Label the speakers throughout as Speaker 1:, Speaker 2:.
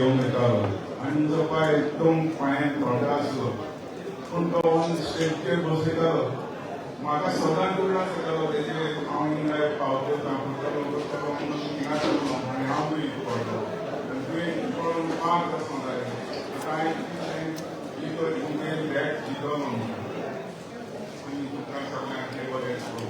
Speaker 1: घेवन येतालो आनी तुजो पांय एकदम पांयान थोडो आसलो पूण तो ऑन स्टेजचेर बसयतालो. म्हाका सदांच उगडास येतालो तेजे, हांव हिंगा पावते करतलो करतलो म्हणून हिंगा सरलो आनी हांव दुयेंत पडलो आनी दुयेंत पडून 5 वर्सां जालीं. कांय तुमगेर बॅट दितलो म्हणून आनी तुमकां सगळ्यांक हे बरें करूं.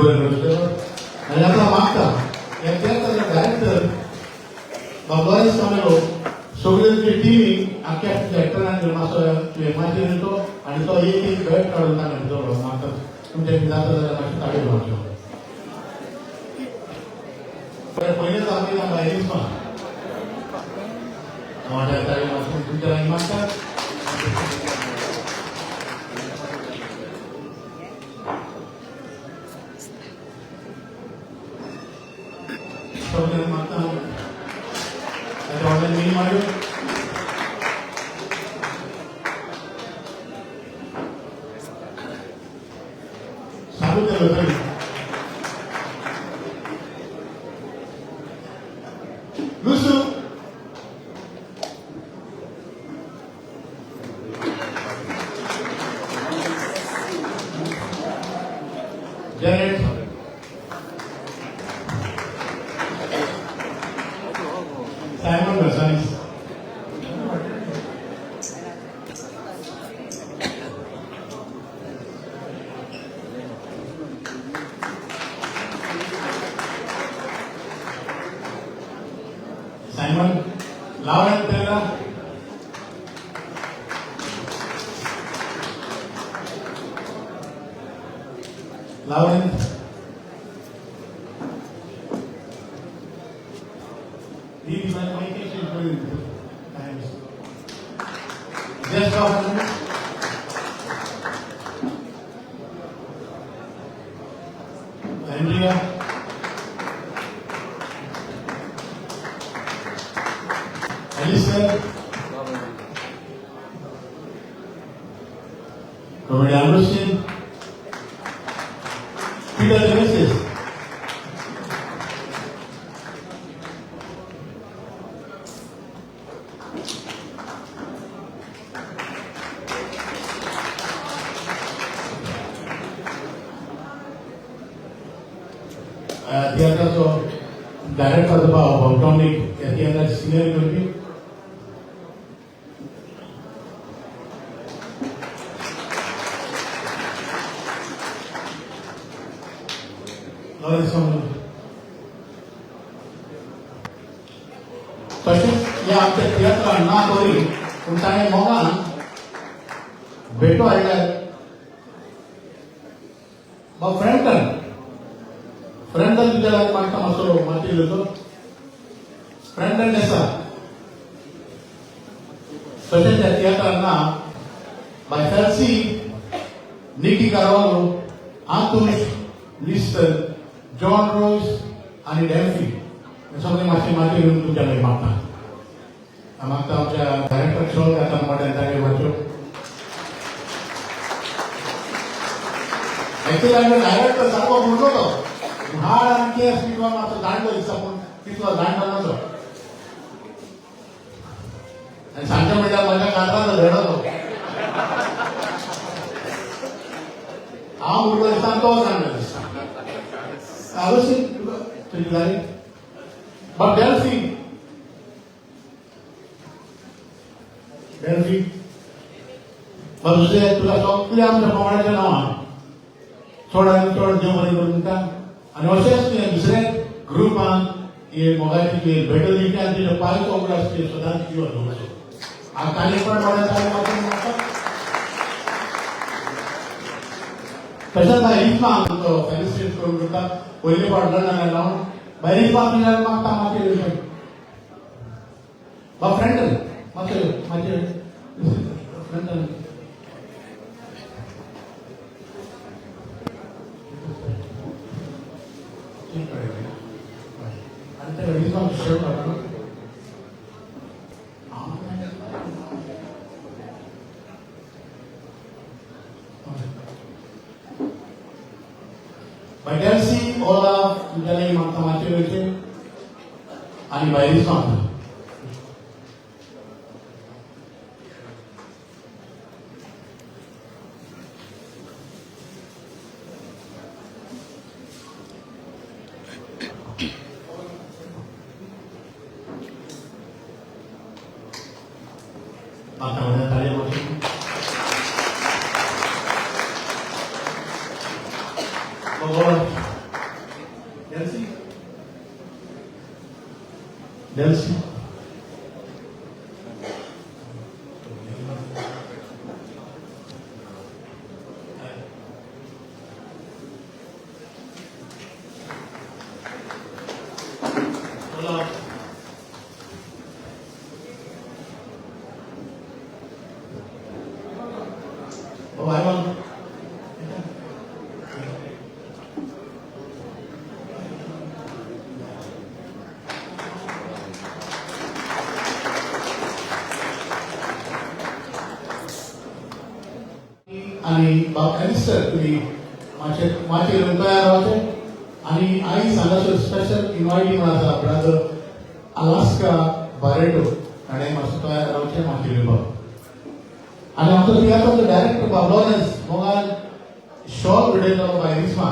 Speaker 2: बरें, आनी आतां मागता ह्या तियात्राचो डायरेक्टर बाब लॉरेन्स कामेलो सगळे तुजे टिमी आख्या एक्टरांक मातसो तुवें माचयेर येतो आनी तो एक एक बॅट काडून तांकां दितलो. मागता तुमच्या जाता जाल्यार मातशें ताळयो मारच्यो. पयलेच आमी बायरिस्मा मोठ्या ताळयो मातशें तुमच्या लागीं मागतात. सगळ्यांक मागता ताच्या ऑनलायन मेल मारयो. सारू केलो तरी लुसू Janet Simon Gonzalez. Simon Lauren Pereira. Lauren Didi Jessica Fernandez. Andrea. Alicia. Comedian Lucien. Peter Genesis. तियात्राचो डायरेक्टर भाव डॉमिनिक ह्या तियात्राची सिनियर करपी. लॉरेन्स कामेलो. तशेंच ह्या आमच्या तियात्रान ना करी पूण ताणें मोगान भेटो हाडल्यार बाब फ्रँटन फ्रँटन तुज्या लागीं मागता मातसो माती घेतो. फ्रँटन डेसा. तशेंच ह्या तियात्रान ना बाय फेल्सी, निकी कार्वालो, आंतुश लिस्टन, जॉन रोज आनी डॅल्फी हे सगळे मातशे माती घेवन तुमच्या लागीं मागता. मागता आमच्या डायरेक्टर शो आतां मोठ्यान ताळयो मारच्यो. एक्चुअली आमच्या डायरेक्टर सारको म्हणलो तो हाड आनी केस पिकवा मातसो जाणटो दिसता पूण तितलो जाणटो नसो. आनी सांगचें म्हणल्यार म्हज्या कांताचो धडो तो हांव उरलो दिसता तो जाणटो दिसता. आलोसी तुजी जाली बाब डेल्फी. डेल्फी बाब दुसरें तुका सगळें आमच्या पंगडाच्या नांवान चड आनी चड देव बरें करून दिता. आनी अशेंच तुवें दुसऱ्या ग्रुपान हे मोगाची तुवें भेटो दिली आनी तुज्या पांयचो उगडास तुवें सदांच जिवा दवरचो. आनी ताणी पण मोठ्या ताळयो मारून मागता. तशेंच बाय रिजमा आमचो फेलिसिटेट करून करता पयले फावट लंडनाक लावन बाय रिजमा तुज्या मागता मातयेर बा फ्रेंडन मातशें मातशें फ्रेंडन. आनी ते रिजमा शेव काडलो. बाय डेल्सी ओला तुज्या लागीं मागता मातयेर वयचें. आनी बाय रिस्मा. आतां व्हडल्या ताळयो मारच्यो. बाबा Delcy, Delcy. Hola. Oh, Ivan. आनी बाब एलिस्टर तुमी मातशे मातशे तयार रावचे. आनी आयज हांगासर स्पेशल इन्वायटी म्हण आसा ब्रदर अलास्का बारेटो, ताणें मातसो तयार रावचें मातशें येवपाक. आनी आमचो तियात्राचो डायरेक्टर बाब लॉरेन्स मोगान शॉल उडयलो बाय रिस्मा.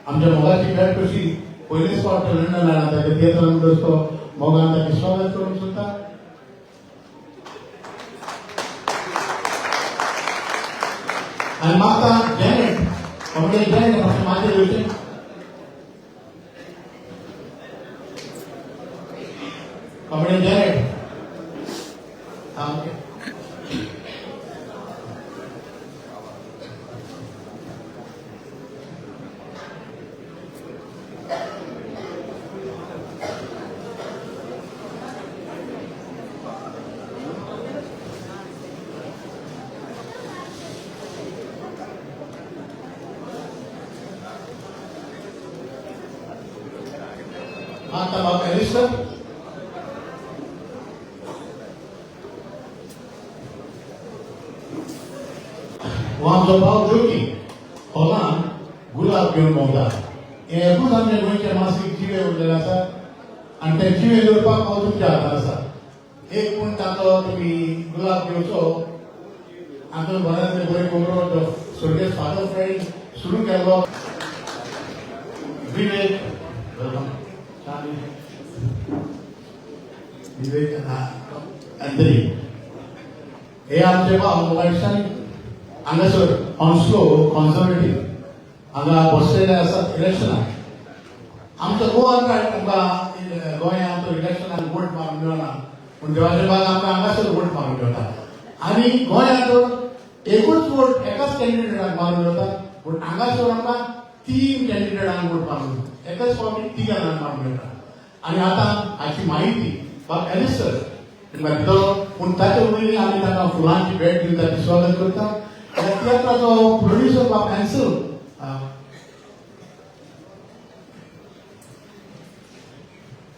Speaker 2: आमच्या मोगाची भेट कशी पयलीच फावट लंडन आयला ताच्या तियात्रान तो मोगान ताचें स्वागत करूंक सोदता. आनी म्हाका जॅनेट कॉमेडियन जॅनेट मातशें माचयेर येवचें. कॉमेडियन जॅनेट, आं ओके. आतां बाब एलिस्टर. हो आमचो भाव ज्योती हॉलान गुलाब घेवन भोंवता. हे एकूच आमच्या गोंयचे मासीक जिवे उरलेले आसा आनी ते जिवे दवरपाक हो तुमच्या हातान आसा. एक पूण ताचो तुमी गुलाब घेवचो. आमचो बऱ्यांतले बरे खबरो स्वर्गीय फादर फ्रेंड सुरू केल्लो. विवेक, welcome. विवेक अंतरी हे आमचे भाव मोगाइश्टांनी हांगासर ऑन्स्लो कॉन्झर्वेटीव हांगा बसलेले आसात इलेक्शनाक. आमचो गोवन रायट आमकां गोंयांत इलेक्शनाक वोट मारूंक मेळना, पूण देवाचे बाग आमकां हांगासर वोट मारूंक मेळटा. आनी गोंयांत एकूच वोट एकाच कॅन्डिडेटाक मारूंक मेळटा, पूण हांगासर आमकां 3 कॅन्डिडेटांक वोट मारूंक, एकाच फावटी 3 जाणांक मारूंक मेळटा. आनी आतां हाची म्हायती बाब एलिस्टर तुमकां दितलो, पूण ताचे वयलीं आमी ताका फुलांची भेट दिवन ताचें स्वागत करता. ह्या तियात्राचो प्रोड्युसर बाब एन्सल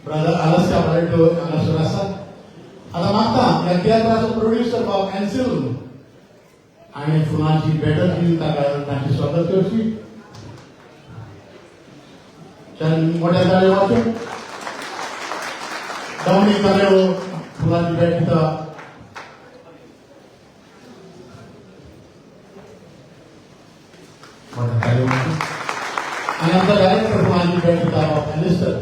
Speaker 2: ब्रदर अलास्का बारेटो हांगासर आसा. आतां मागता ह्या तियात्राचो प्रोड्युसर बाब एन्सल आनी फुलांची भेट दिवन ताका ताचें स्वागत करची. मोठ्या ताळयो मारच्यो. डॉमिनीक ताळयो फुलांची भेट दिता. मोठ्या ताळयो मारच्यो. आनी आमचो डायरेक्टर फुलांची भेट दिता बाब एलिस्टर.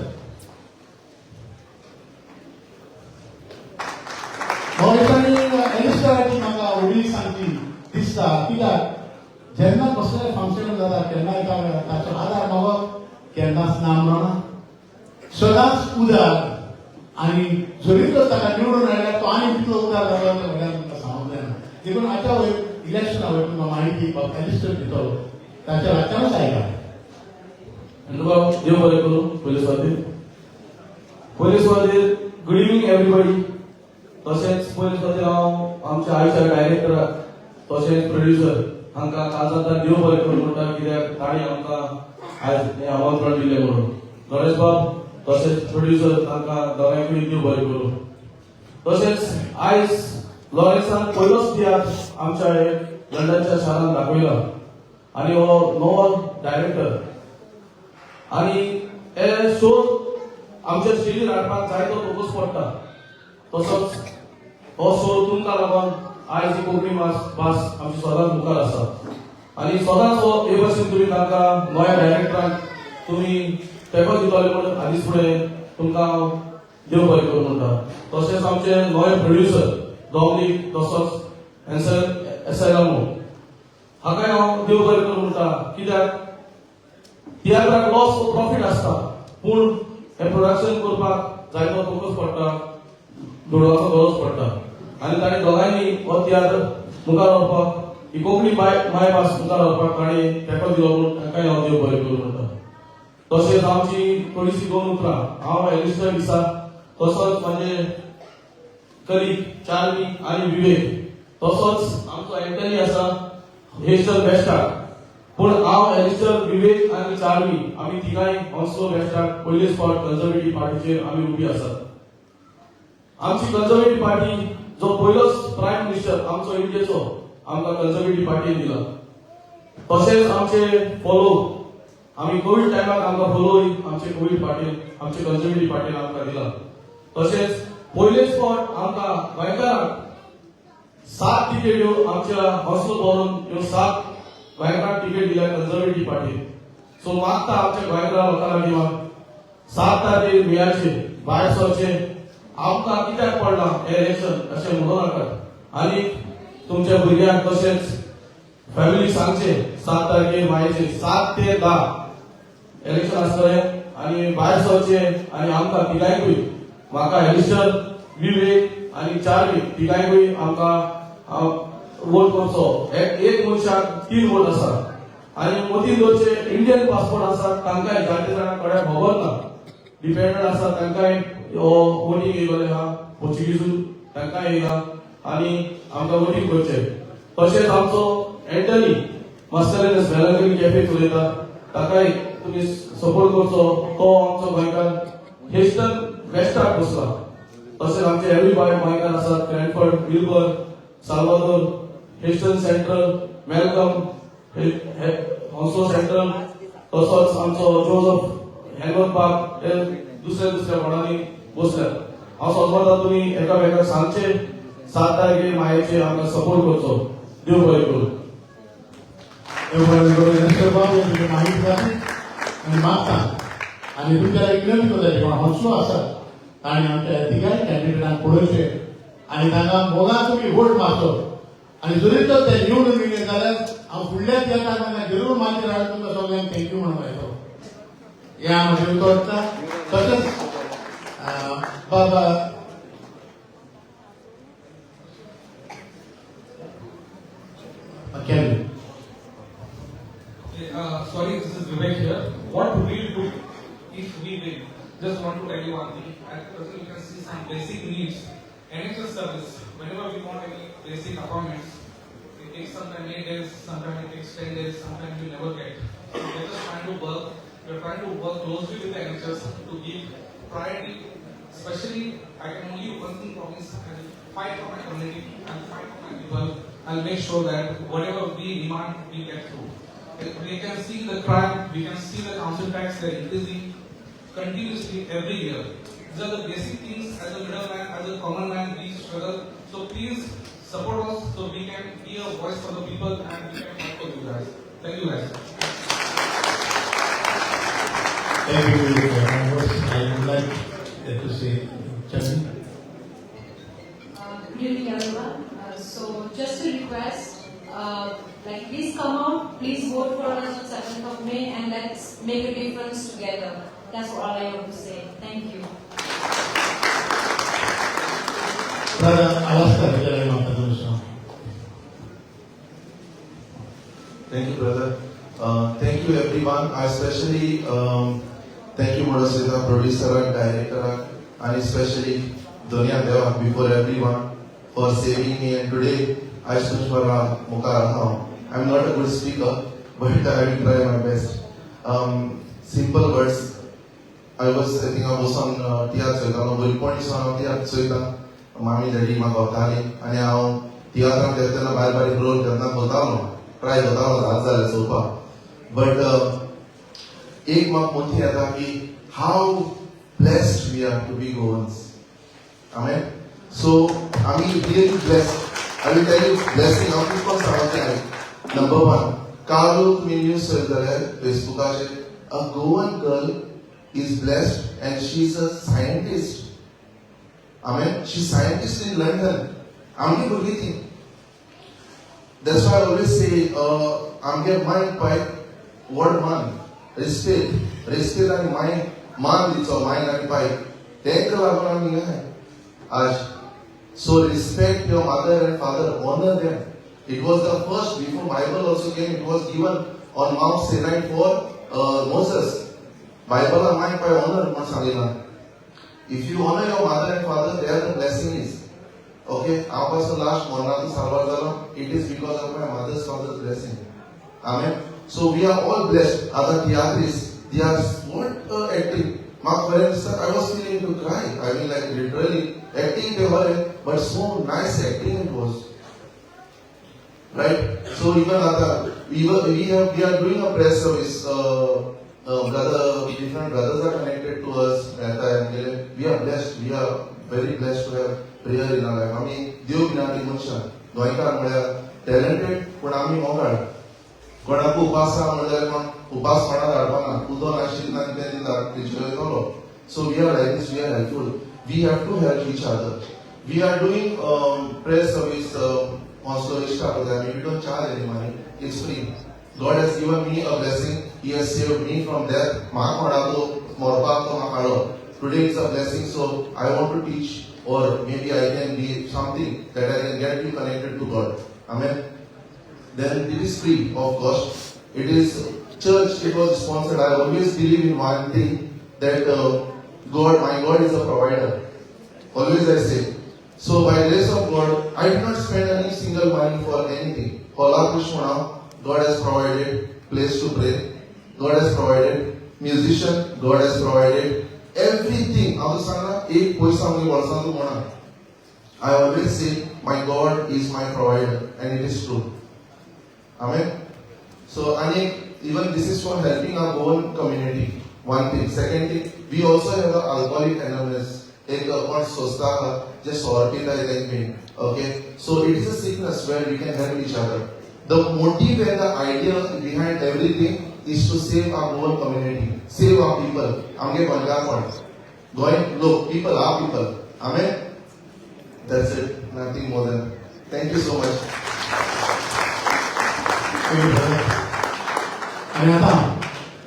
Speaker 2: भविश्यांनी एलिस्टराची म्हाका उडी सांगची दिसता, कित्याक जेन्ना कसलें फंक्शन जाता केन्नाय ताचो आदार मागप केन्नाच ना म्हणना, सदांच उदार. आनी जरी तर ताका निवडून आयल्यार तो आनी कितलो उदार जालो तें व्हडल्यान तुमकां सांगूंक जायना. देखून आतां वयर इलेक्शना वयर तुमकां म्हायती बाब एलिस्टर दितलो, ताच्या लागच्यानूच आयका.
Speaker 3: बाब देव बरें करूं. पयले सुवातेर पयले सुवातेर गुड इव्हिनिंग एवरीबडी. तशेंच पयले सुवातेर हांव आमच्या आयुष्या डायरेक्टर तशेंच प्रोड्युसर हांकां काळजांतल्यान देव बरें करूं म्हणटा, कित्याक तांणी आमकां आयज हें आमंत्रण दिलें म्हणून. गणेश बाब तशेंच प्रोड्युसर तांकां दोगांयकूय देव बरें करूं. तशेंच आयज लॉरेन्सान पयलोच तियात्र आमच्या लंडनच्या शारांत दाखयला आनी हो नवो डायरेक्टर आनी हे शो आमच्या स्टेजीर हाडपाक जायतो फोकस पडटा. तसोच हो शो तुमकां लागून आयज ही कोंकणी भास आमची सदांच मुखार आसा आनी सदांच हो हे भाशेन तुमी तांकां नव्या डायरेक्टरांक तुमी तेंको दितले म्हणून आदींच फुडें तुमकां हांव देव बरें करूं म्हणटा. तशेंच आमचे नवे प्रोड्युसर डॉमनीक तसोच एन्सर एसायलामो हाकाय हांव देव बरें करूं म्हणटा, कित्याक तियात्राक लॉस वो प्रॉफीट आसता, पूण हें प्रोडक्शन करपाक जायतो फोकस पडटा, दुडवाचो गरज पडटा आनी ताणी दोगांयनी हो तियात्र मुखार व्हरपाक, ही कोंकणी मायभास मुखार व्हरपाक ताणी तेंको दिलो म्हूण तांकांय हांव देव बरें करूं म्हणटा. तशेंच आमची थोडीशी दोन उतरां, हांव एलिस्टर डिसा, तसोच म्हाजे कलीग चार्मी आनी विवेक, तसोच आमचो एंटनी आसा हेस्टन बेस्टाक. पूण हांव एलिस्टर, विवेक आनी चार्मी आमी तिगांय हॉन्सलो वेस्टाक पयलेच फावट कन्जर्वेटीव पार्टीचेर आमी उबी आसात. आमची कन्जर्वेटीव पार्टी जो पयलोच प्रायम मिनिस्टर आमचो इंडियेचो आमकां कन्जर्वेटीव पार्टीन दिला. तशेंच आमचे फॉलो आमी कोवीड टायमाक आमकां फॉलो आमचे कोवीड पार्टीन, आमचे कन्जर्वेटीव पार्टीन आमकां दिला. तशेंच पयलेच फावट आमकां गोंयकारांक 7 तिकेट ह्यो आमच्या हॉन्सलो भवन ह्यो 7 गोंयकारांक तिकेट दिल्या कन्जर्वेटीव पार्टीन. सो मागता आमच्या गोंयकार लोकां लागीं 7 तारखेर मेयाचेर भायर सरचें, आमकां कित्याक पडलां हें इलेक्शन अशें म्हणूं नाकात आनी तुमच्या भुरग्यांक तशेंच फॅमिलीक सांगचें 7 तारखेर मायेचेर 7 ते 10 इलेक्शन आसतलें आनी भायर सरचें आनी आमकां तिगांयकूय, म्हाका एलिस्टर, विवेक आनी चार्मी तिगांयकूय आमकां वोट करचो. एक मनशाक 3 वोट आसा आनी मतीन दवरचे इंडियन पासपोर्ट आसा तांकांय जायते जाणां कडेन खबर ना, डिपेंडंट आसा तांकांय वोटींग येयलें आहा, पोर्चुगीजून तांकांय येयला आनी आमकां वोटींग करचें. तशेंच आमचो एंटनी मास्टरेनस वेलंकनी कॅफे चलयता, ताकाय तुमी सपोर्ट करचो. तो आमचो गोंयकार हेस्टन वेस्टाक बसला. तशेंच आमचे एवरी बाय गोंयकार आसात Cranford, Wilbur, Salvador, Heston Central, Malcolm, Hounslow Central, तसोच आमचो जोजफ हॅनवर्थ पार्क हे दुसऱ्या दुसऱ्या वॉर्डांनी बसल्यात. हांव समजता तुमी एकामेकाक सांगचे 7 तारखेर मायेचेर आमकां सपोर्ट करचो. देव बरें करूं.
Speaker 2: देव बरें करूं. एलिस्टर बाबू तुमची माहिती जाली आनी मागता आनी तुमच्या लागीं विनंती करता, कोण हॉन्सलो आसात तांणी आमच्या तिगांय कॅन्डिडेटांक पळोवचें आनी तांकां मोगान तुमी वोट मारचो आनी जरी तर ते निवडून येयले जाल्यार हांव फुडल्या तियात्राक तांकां जरूर माचयेर हाडून तुमकां सगळ्यांक thank you म्हणून येतलो, हें हांव म्हजें उतर दिता. तशेंच बाबा Kevin.
Speaker 4: Sorry, this is Vivek here. What we'll do if we win? Just want to tell you one thing. At present, you can see some basic needs. NHS service, whenever we want any basic appointments, it takes sometimes 8 days, sometimes it takes 10 days, sometimes we never get. So we're just trying to work. We're trying to work closely with the NHS to give priority. Especially, I can only one thing promise: I'll fight for my community, I'll fight for my people. I'll make sure that whatever we demand, we get through. We can see the crime, we can see the council tax, they're increasing continuously every year. These are the basic things as a middleman, as a common man, we struggle. So please support us so we can be a voice for the people and we can fight for you guys. Thank you guys.
Speaker 2: Thank you, members. I would like to say, Chairman.
Speaker 5: Good evening, everyone. So just a request, like please come out, please vote for us on 7th of May and let's make a difference together. That's all I want to say. Thank you.
Speaker 2: Brother Alastair, would you like to say?
Speaker 6: Thank you, brother. Thank you, everyone. I especially thank you, Modasita, producer and director, and especially Dunya Deva before everyone for saving me. And today, I stood for Mukara. I'm not a good speaker, but I will try my best. Simple words. I think I was on तियात्र चोयतालो, भुरगेपण दिसान हांव तियात्र चोयता. मामी daddy म्हाका व्हरताली आनी हांव तियात्रांत येता तेन्ना बारीक बारीक रोल केन्ना करतालो, ट्राय करतालो जात जाल्यार चोवपाक. बट एक म्हाका मोती येता की हाव blessed we are to be Goans. Amen. So आमी really blessed. I will tell you blessing हांव कितें सांगता. नंबर वन, काल तुमी न्यूज चोयत जाल्यार फेसबुकाचेर, a Goan girl is blessed and she is a scientist. Amen. She scientist in London. आमगे भुरगीं ती. That's why I always say, आमगे माय पाय व्हड मान, रेस्पेद, रेस्पेद आनी माय मान दिचो मायन आनी पाय, तेंका लागून आमी हिंगा आज. So respect your mother and father, honour them. It was the first, before Bible also came, it was given on Mount Sinai for Moses. बायबला my pi honour म्हण सांगितलं. If you honour your mother and father, there the blessing is. Okay, हांव पासून last मरणाचो साल्वार जालो, it is because of my mother's, father's blessing. Amen. So we are all blessed. आतां तियात्रीस, they are what acting. म्हाका खरें दिसता, I was feeling to cry. I mean, like, literally acting ते बरें, but so nice acting it was, right? So even आता we are doing a prayer service. Brother, different brothers are connected to us. We are blessed. We are very blessed to have prayer in our life. आमी देव भिनाती मनशां. गोंयकार म्हळ्यार talented, पूण आमी मोगाळ. कोणाक उपास आहा म्हणल्यार कोण उपास कोणाक धाडपाना, उदक नाशिल्लें ना कितें दिता, तेचेर वयतलो. So we are like this. We are helpful. We have to help each other. We are doing prayer service also. इश्टा पळय, we don't charge any money. It's free. God has given me a blessing. He has saved me from death. म्हाका कोणाचो मरपाक तो म्हाका हाडलो. Today it's a blessing, so I want to teach, or maybe I can be something that I can get you connected to God. Amen. Then it is free of cost. It is church, it was sponsored. I always believe in one thing, that God, my God is a provider. Always I say. So by grace of God, I did not spend any single money for anything. Hola Krishna, God has provided place to pray. God has provided musician. God has provided everything. हांव सांगना, एक पैसा मुगे वर्सांत म्हणा. I always say, my God is my provider, and it is true. Amen. So, and even this is for helping our own community. One thing. Second thing, we also have a Alcoholic Anonymous. एक कोण संस्था आहा जे सोरो पिताय तेंक. Okay, so it is a sickness where we can help each other. The motive and the idea behind everything is to save our own community, save our people. आमगे गोंयकार, गोंय लोक, people, our people. Amen. That's it, nothing more than. Thank you so much.
Speaker 2: Thank you, brother. आनी आतां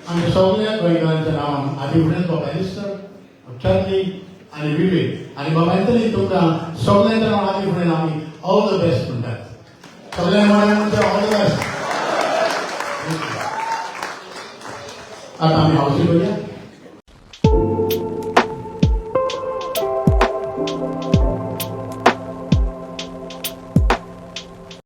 Speaker 2: आमच्या सगळ्या गोंयकारांच्या नांवान आदी फुडें बाबा एलिस्टर, चर्ली आनी विवेक आनी बाबा एंथनी, तुमकां सगळ्यांच्या नांवान आदी फुडें आमी ऑल the best म्हणटात. सगळ्यांक म्हणचे ऑल the best. आतां आमी हावसी करूया.